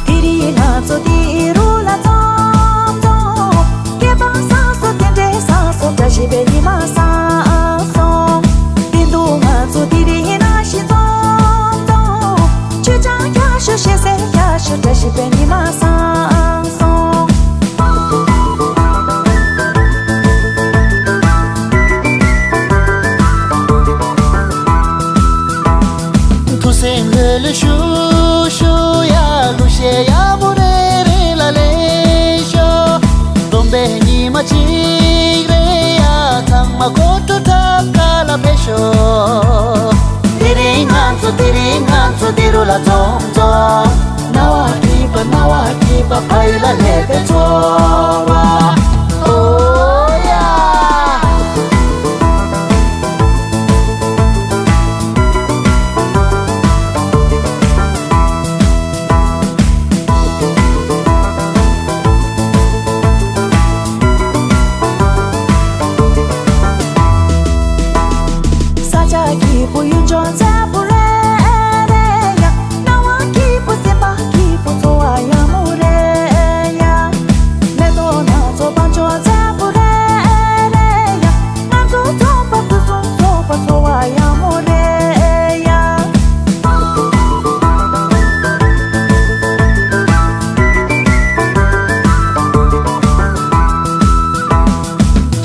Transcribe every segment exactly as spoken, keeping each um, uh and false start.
དེ་རིང་ང་ཚོ་འདི་རུ་ལ་འཛོམས་འཛོམས། སྐལ་བ་བཟང་སོང་། རྟེན་འབྲེལ་བཟང་སོང་། བཀྲ་ཤིས་པའི་ཉི་མ་བཟང་སོང་། བདེན་དུ་ང་ཚོ་དེ་རིང་ནང་བཞིན་འཛོམས་འཛོམས། ཆོས་ཀྱང་རྒྱག་ཤོག་ཤེས་གསལ་རྒྱག་ཤོག་བཀྲ་ཤིས་པའི་ཉི་མ་བཟང་སོང་། ཐུགས་སེམས་ལྷོད་ལྷོད་ཞུ་ཞུ་ཡ། གླུ་གཞས་ཡག་མོ་རེ་རེ་ལ་ལེན་ཤོག་སྡོམ་པའི་ཉི་མ་གཅིག་རེ་ཡ། ཚང་མ་གོ་སྒྲིག་གྲབས་ག་ལ་ཕེབས་ཤོག་དེ་རིང་ང་ཚོ་དེ་རིང་ང་ཚོ་འདི་རུ་ལ་འཛོམས་འཛོམས། སྣང་བ་སྐྱིད་པ་སྣང་བ་སྐྱིད་པ། ཕ་ཡུལ་ལ་སླེབས་པའི་ཚོར་བ། ཨོ་ཡ། ས་ཆ་སྐྱིད་པོ་ཡུལ་ལྗོངས་མཛེས་པོ་རེད་ཡ། སྣང་བ་སྐྱིད་པོ་སེམས་པ་སྐྱིད་པོ་ཚོར་བ་ཡག་མོ་རེད་ཡ། མེ་ཏོག་སྣ་ཚོགས་བང་མཛོད་མཛེས་པོ་རེད་རེད་ཡ། ང་ཚོ་ཚོགས་པ་ཕུན་སུམ་ཚོགས་པ་ཚོར་བ་ཡག་མོ་རེད་ཡ།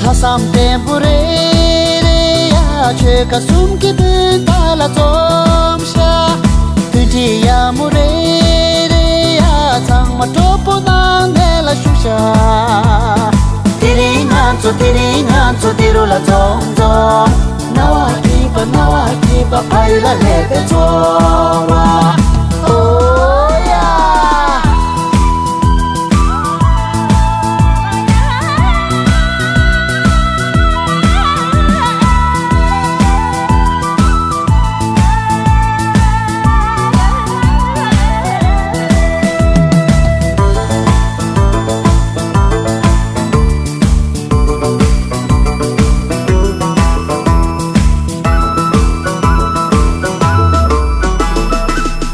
ལྷག་བསམ་བརྟན་པོ་རེད་རེད་ཡ། ཆོལ་ཁ་གསུམ་གྱི་སྤུན་ཟླ་ལ་འཛོམས་ཤག་མཐུན་སྒྲིལ་ཡག་མོ་རེད་རེད་ཡ། ཚང་མ་སྤྲོ་པོ་ངང་ནས་ལ་བཞུགས་ཤག་དེ་རིང་ང་ཚོ་དེ་རིང་ང་ཚོ་འདི་རུ་ལ་འཛོམས་འཛོམས། སྣང་བ་སྐྱིད་པ་སྣང་བ་སྐྱིད་པ། ཕ་ཡུལ་ལ་སླེབས་པའི་ཚོར་བ། ཨོ་ཡ།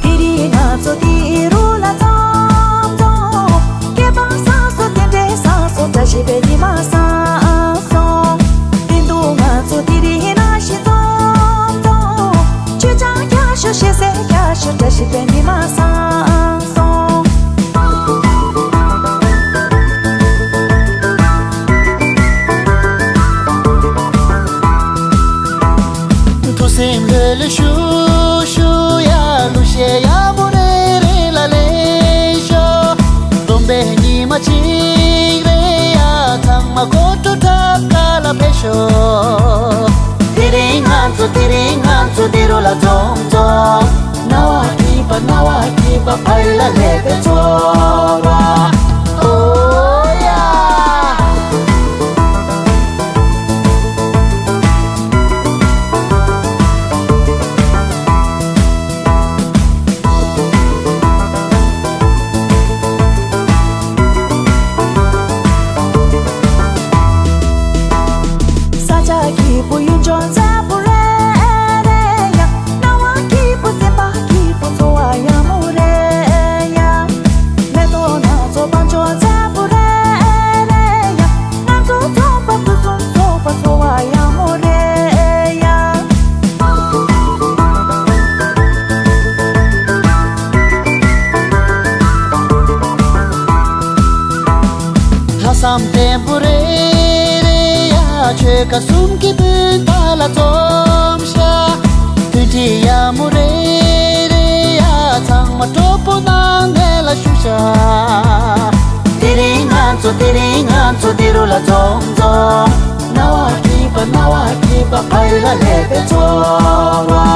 དེ་རིང་ང་ཚོ་འདི་རུ་ལ་འཛོམས་འཛོམས། སྐལ་བ་བཟང་སོང་། རྟེན་འབྲེལ་བཟང་སོང་། བཀྲ་ཤིས་པའི་ཉི་མ་བཟང་སོང་། བདེན་དུ་ང་ཚོ་དེ་རིང་ནང་བཞིན་འཛོམས་འཛོམས། ཆོས་ཀྱང་རྒྱག་ཤོག་ཤེས་གསལ་རྒྱག་ཤོག་བཀྲ་ཤིས་པའི་ཉི་མ་བཟང་སོང་། ཐུགས་སེམས་ལྷོད་ལྷོད་ཞུ་ཞུ་ཡ། གླུ་གཞས་ཡག་མོ་རེ་རེ་ལ་ལེན་ཤོག་སྡོམ་པའི་ཉི་མ་གཅིག་རེ་ཡ། ཚང་མ་གོ་སྒྲིག་གྲབས་ག་ལ་ཕེབས་ཤོག་དེ་རིང་ང་ཚོ་དེ་རིང་ང་ཚོ་འདི་རུ་ལ་འཛོམས་འཛོམས། སྣང་བ་སྐྱིད་པ་སྣང་བ་སྐྱིད་པ། ཕ་ཡུལ་ལ་སླེབས་པའི་ཚོར་བ། ཨོ་ཡ། ས་ཆ་སྐྱིད་པོ་ཡུལ་ལྗོངས་མཛེས་པོ་རེད་རེད་ཡ། སྣང་བ་སྐྱིད་པོ་སེམས་པ་སྐྱིད་པོ་ཚོར་བ་ཡག་མོ་རེད་ཡ། མེ་ཏོག་སྣ་ཚོགས་བང་མཛོད་མཛེས་པོ་རེད་རེད་ཡ། ང་ཚོ་ཚོགས་པ་ཕུན་སུམ་ཚོགས་པ་ཚོར་བ་ཡག་མོ་རེད་ཡ། ལྷག་བསམ་བརྟན་པོ་རེད་རེད་ཡ། ཆོལ་ཁ་གསུམ་གྱི་སྤུན་ཟླ་ལ་འཛོམས་ཤག་མཐུན་སྒྲིལ་ཡག་མོ་རེད་ དེ་རིང་ང་ཚོ་དེ་རིང་ང་ཚོ་འདི་རུ་ལ་འཛོམས་འཛོམས། སྣང་བ་སྐྱིད་པ་སྣང་བ་སྐྱིད་པ་ཕ་ཡུལ་ལ་སླེབས་པའི་ཚོར་བ།